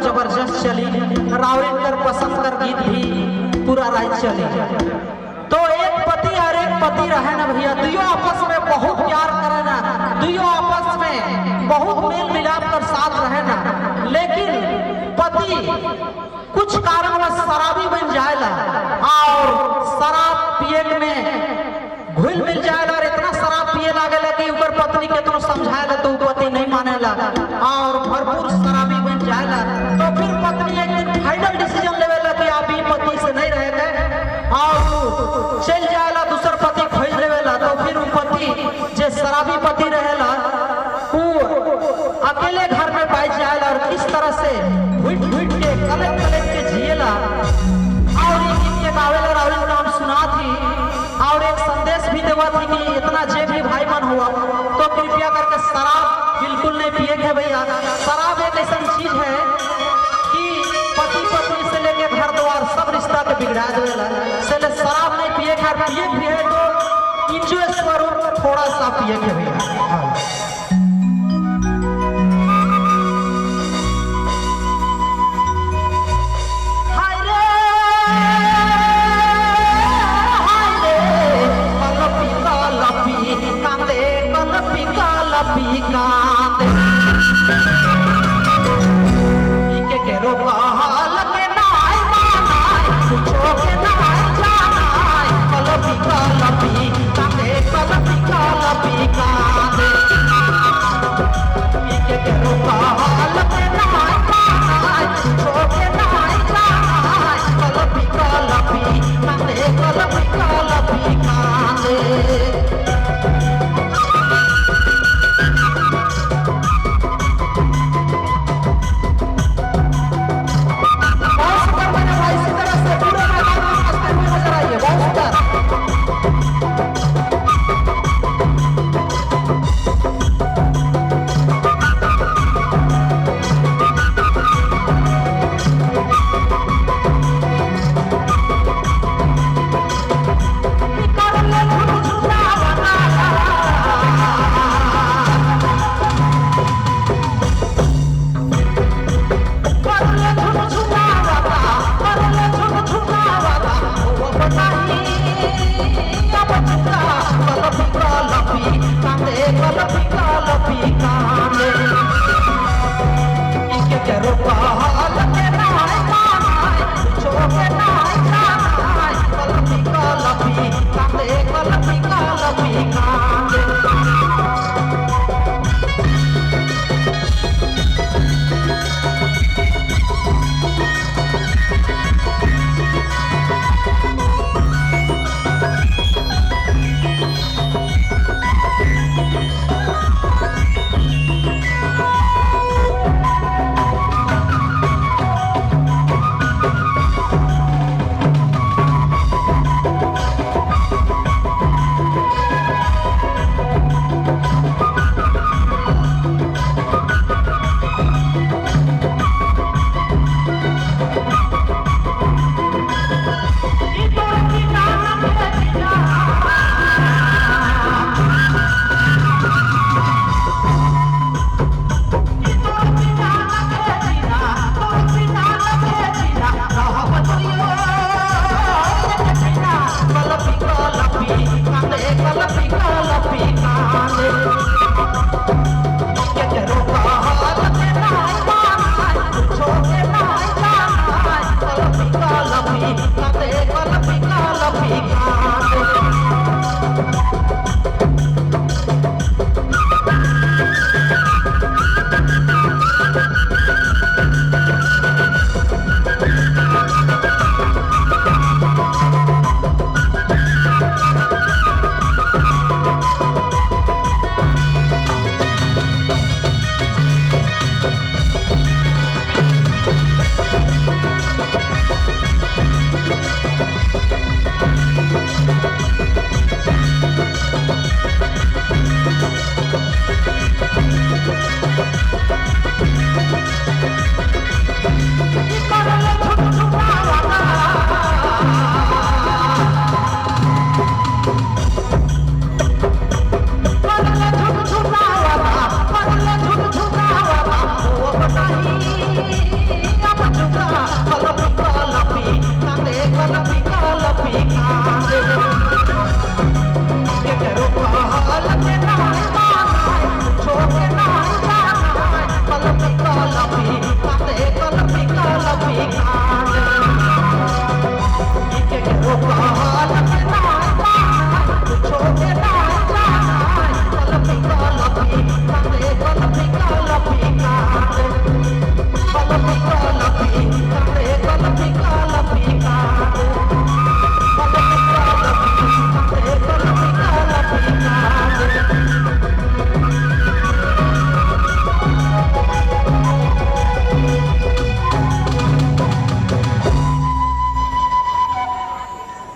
जबरदस्त चली। रावरिन कर पसंद कर गीत भी पूरा रात चली। तो एक पति और एक पति रहे ना भैया, दुयो आपस में बहुत प्यार करे ना, दुयो आपस में बहुत मेल मिलाप कर साथ रहे ना। लेकिन पति कुछ कारणवश शराबी बन जाएला और शराब पिए में घुल मिल जाएला और इतना शराब पिए लागेला कि ऊपर पत्नी के तो समझाएला तो ऊ पति नहीं मानेला और भरपूर शराबी बन जाएला। तो फिर पत्नी एक दिन फाइनल डिसीजन लेवेला कि आप ई पति से नहीं रहेगा और ऊ चल जाएला, दूसर पति खोज लेवेला। तो फिर ऊ पति जे शराबी पति रहेला, ऊ अकेले घर में बैठ जाएला और किस तरह से घुट घुट के, कलप कलप के जिएला और एक गीत के गावेला। राहुल नाम सुना थी और एक संदेश भी देवा थी कि इतना जे भी भाई मन हुआ तो कृपया करके शराब बिल्कुल नहीं पिए के भैया। शराब एक ऐसा चीज है कि पति पत्नी से लेके घर द्वार सब रिश्ता के बिगड़ा देला। से ले शराब नहीं पिए के और पिए भी है तो इंजॉय स्वरूप थोड़ा सा पिए के भैया। हाँ।